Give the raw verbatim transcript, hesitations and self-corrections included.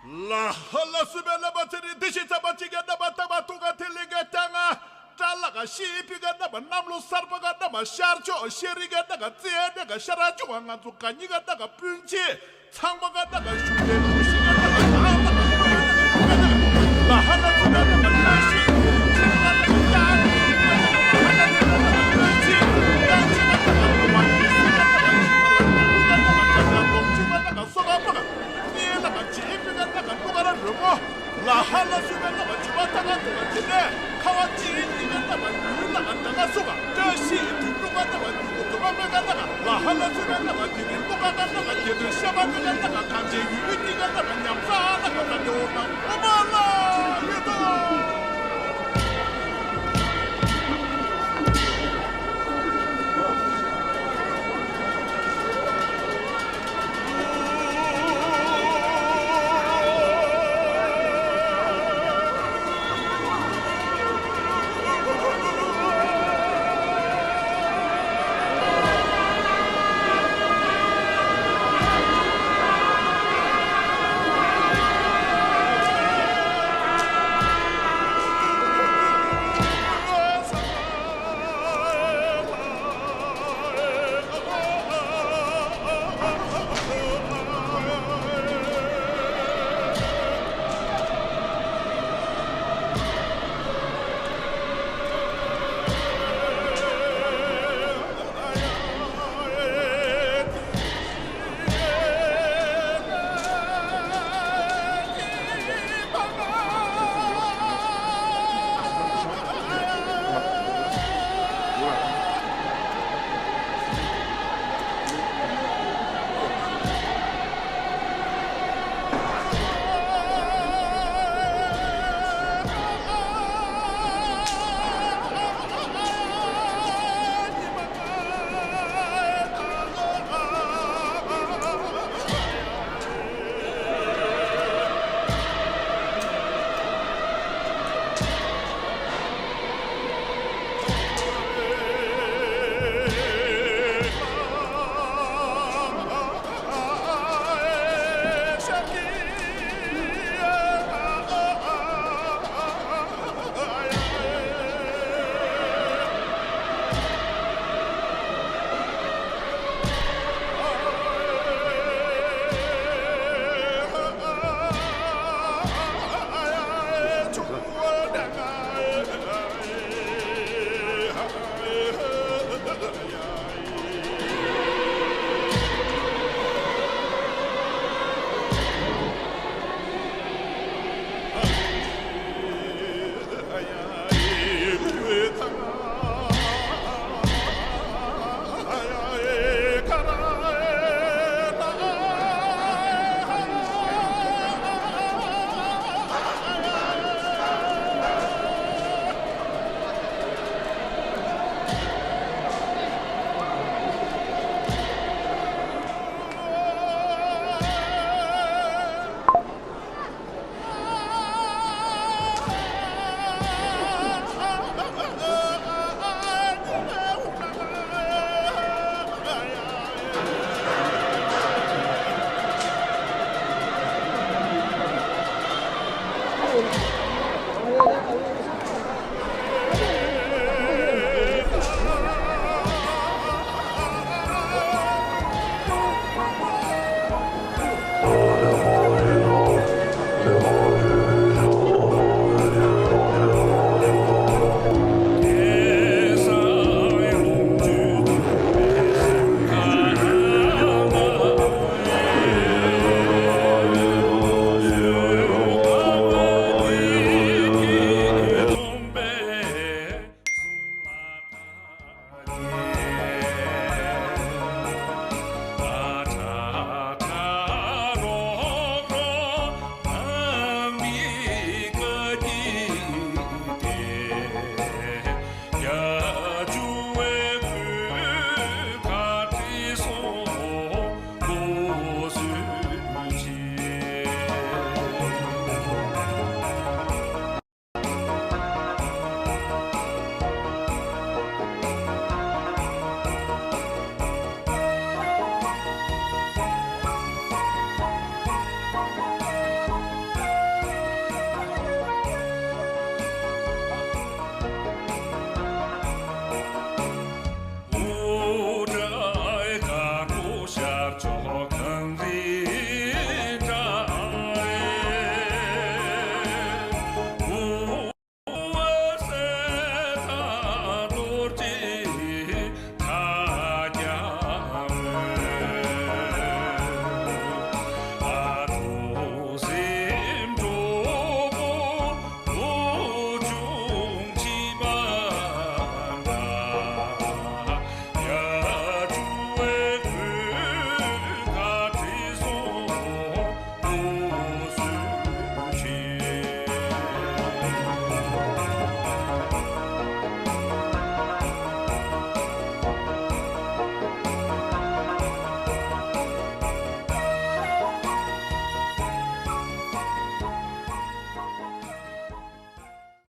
ལ་ཧ་ལ་སུ་བེ་ལ་བ་ཚེ་རི་དི་ཤི་ཚ་བ་ཅི་ག་ན་བ་ཏ་བ་ཏུ་ག་ཐེ་ལི་ག་ཏ་ང་ཏྲ་ལ་ག་ཤི་པི་ག་ན་བ་གནམ་ལོ་སར་པ་ག་ན་བ་ཤར་ཕྱོགས་ཤེ་རི་ག་ན་ག་ཙེ་ན་ག་ཤ་ར་ཅུ་ག་ང་ཚོ་ག་ཉི་ག་ན་ག་སྤུན་མཆེད། ཚང་མ་ག་ད་ག་ཞུ་དེ་ལུགས་ཤིག་ག་ད་ག་ད་ག་ད་ག་ལ་ཧ་ལ་ཚུ་ད་ད་ག་ད་ཤི་ཆི་ག་ད་ག་ད་ནི་ག་ད་ག་ཧ་ལ་ཚུ་ད་ད་ག་ད་ཤི་ད་ཆི་ག་ད་ག་ད་ག་ད་ག་ཤི་ག་ད་ག་ཤི་ག་ད་ག་ད་ག་ད་ག་སོ་ག་པ་ག་ནི་ད་ག་ཇི་པི་ག་ད་ག་ལུ་ག་ལ་རོ་མོ། ལ་ཧ་ལ་སུ་མེ་ན་བ་ཇི་བ་ཏ་ག་ཏུ་བ་དེ་ནས་ཁ་བ་ཅི་ཡིན་ཉི་མེ་ན་བ་ཡུལ་ལ་ག་ད་ག་སུ་ག་བཀྲ་ཤིས་དུས་ལུ་ག་ན་བ་ཉི་གུ་དུ་བ་མེ་ག་ན་ག་ལ་ཧ་ལ་སུ་མེ་ན་བ་དེ་ནི་ལུ་ག་ག་ན་ག་དེ་དུས་ཤ་བ་མེ་ག་ན་ག་གང་ཅི་ཡུལ་ཉི་ག་ན་བ་ཉམས་ས་ན་ག་ད་དེ་འོ་ན་ཨོ་མ་ལ་ཡོད་དོ།